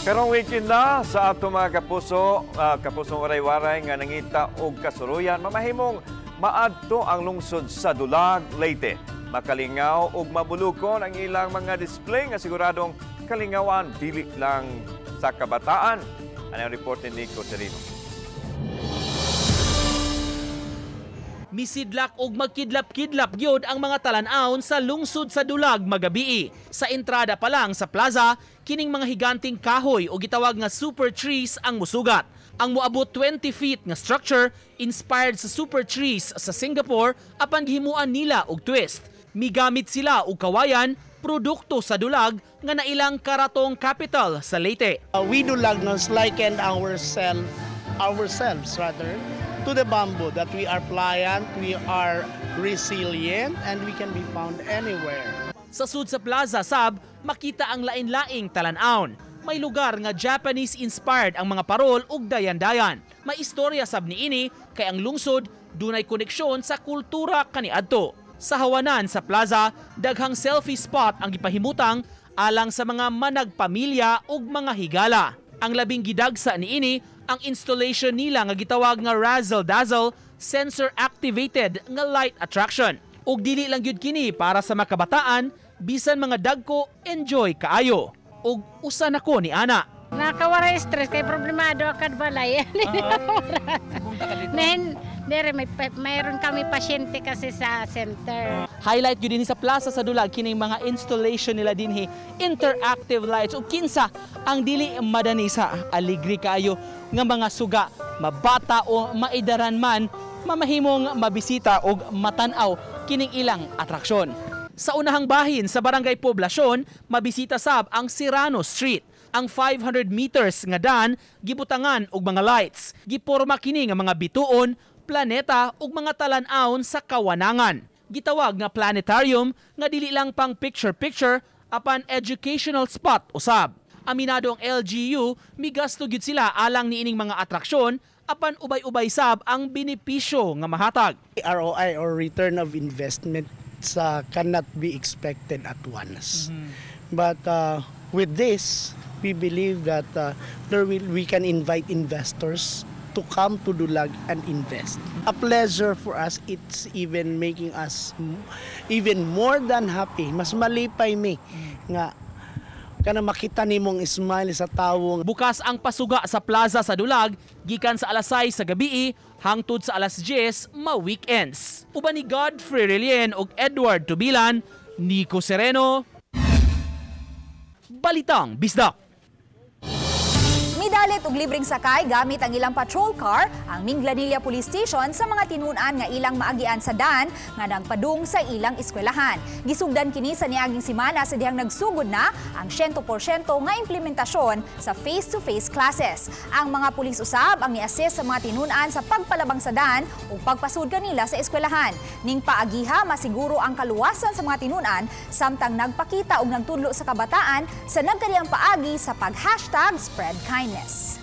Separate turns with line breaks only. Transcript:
Karong weekend na sa ato mga kapuso, kapusong waray-waray nga nangita og kasuruyan, mamahimong maadto ang lungsod sa Dulag, Leyte. Makalingaw og mabulukon ang ilang mga display nga siguradong kalingawan dili lang sa kabataan. Ano ang report ni Nico Serino?
Misidlak og magkidlap-kidlap gyud ang mga talan-awon sa lungsod sa Dulag magabii. Sa entrada pa lang sa plaza, kining mga higanting kahoy o gitawag nga super trees ang musugat. Ang moabot 20 feet nga structure inspired sa super trees sa Singapore apan gihimuan nila og twist. Migamit sila og kawayan, produkto sa Dulag nga nailang karatong capital sa Leyte.
We Dulagnons liken ourselves rather, to the bamboo, that we are pliant, we are resilient, and we can be found anywhere.
Sa sud sa plaza sab, makita ang lain-laing talan-awon. May lugar nga Japanese-inspired ang mga parol ug dayan-dayan. May istorya sab niini kay ang lungsod dunay koneksyon sa kultura kaniadto. Sa hawanan sa plaza, daghang selfie spot ang gipahimutang alang sa mga managpamilya ug mga higala. Ang labing gidagsa niini ang installation nila nga gitawag nga Razzle Dazzle sensor activated nga light attraction. Ug dili lang gyud kini para sa makabataan, bisan mga dagko enjoy kaayo. Ug usa nako ni ana.
Nakawara stress kay problemado akad balay. Nen, dere may mayroon kami pasyente kasi sa center.
Highlight gyud dinhi sa plaza sa Dulag kining mga installation nila dinhi, interactive lights ug kinsa ang dili madani sa aligri kaayo nga mga suga, mabata o maidaran man, mamahimong mabisita og matan-aw kining ilang atraksyon. Sa unahang bahin sa Barangay Poblasyon, mabisita sab ang Serrano Street. Ang 500 meters nga dan gibutangan og mga lights. Giporma kini nga mga bituon, planeta ug mga talan-awon sa kawanangan. Gitawag nga planetarium nga dili lang pang picture-picture apan educational spot usab. Aminado ang LGU, migasto gyud sila alang niining mga atraksyon apan ubay-ubay sab ang benepisyo nga mahatag.
ROI or return of investment cannot be expected at once. But with this, we believe that we can invite investors to come to Dulag and invest. A pleasure for us, it's even making us even more than happy. Mas malipay mi nga kana makita nimong smile sa tawo.
Bukas ang pasuga sa plaza sa Dulag gikan sa alas 6 sa gabii hangtod sa alas 10 ma weekends. Uban ni Godfrey Relien ug Edward Tubilan, Nico Sereno, Balitang Bisdak.
Midalit og libreng sakay gamit ang ilang patrol car ang Minglanilla Police Station sa mga tinun-an nga ilang maagian sa dan nga nagpadung sa ilang eskwelahan. Gisugdan kini sa niaging semana sa dihang nagsugod na ang 100% nga implementasyon sa face-to-face classes. Ang mga pulis usab ang ni-assist sa mga tinun-an sa pagpalabang sa dan ug pagpasud kanila sa eskwelahan. Ning paagiha masiguro ang kaluwasan sa mga tinun-an samtang nagpakita og nagtudlo sa kabataan sa nagkadiyang paagi sa pag-#spreadkindness.